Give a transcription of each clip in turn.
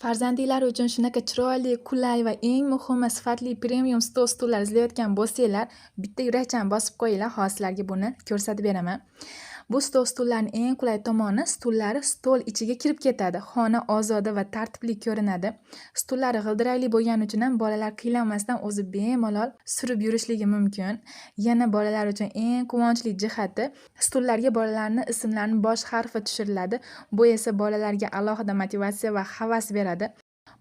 Farzandinglar uchun shunaqa chiroyli, qulay va eng muhimi sifatli premium stol stullar izlayotgan bo'lsanglar, bitta yurakchani bosib qo'yinglar, hozir sizlarga buni ko'rsatib beraman. Bu stol stullarning eng qulay tomoni stullari stol ichiga kirib ketadi. Xona ozoda va tartibli ko'rinadi. Stullari g'ildirakli bo'lgani uchun ham bolalar qiynalmasdan o'zi bemalol surib yurishligi mumkin. Yana bolalar uchun eng quvonchli jihati stullarga bolalarning ismlarining bosh harfi tushiriladi. Bu esa bolalarga alohida motivatsiya va havas beradi.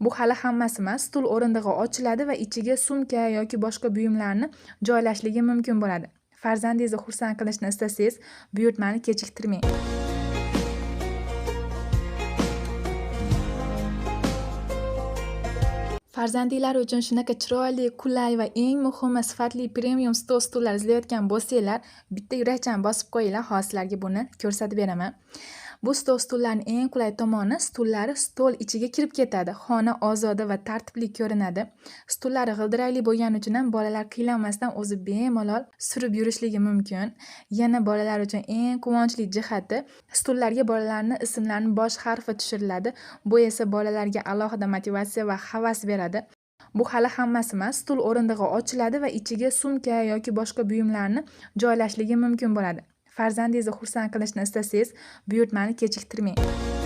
Bu hali hammasi emas. Stul o'rindig'i ochiladi va ichiga sumka yoki boshqa buyumlarni joylashligi mumkin bo'ladi. Farzandingizni xursand qilishni istasangiz, buyurtmani kechiktirmang. Farzandinglar uchun shunaqa chiroyli, qulay va eng muhimi sifatli premium stol stullar izlayotgan bo'lsanglar, bitta yurakchani bosib qo'yinglar, hozir sizlarga buni ko'rsatib beraman. Bu stol stullarning eng qulay tomoni stullari stol ichiga kirib ketadi. Xona ozoda va tartibli ko'rinadi. Stullari g'ildirakli bo'lgani uchun ham bolalar qiynalmasdan o'zi bemalol surib yurishligi mumkin. Yana bolalar uchun eng quvonchli jihati stullarga bolalarning ismlarining bosh harfi tushiriladi. Bu esa bolalarga alohida motivatsiya va havas beradi. Bu hali hammasi emas. Stul o'rindig'i ochiladi va ichiga sumka yoki boshqa buyumlarni joylashligi mumkin bo'ladi. Farzandingizni xursand qilishni istasangiz, buyurtmani kechiktirmang.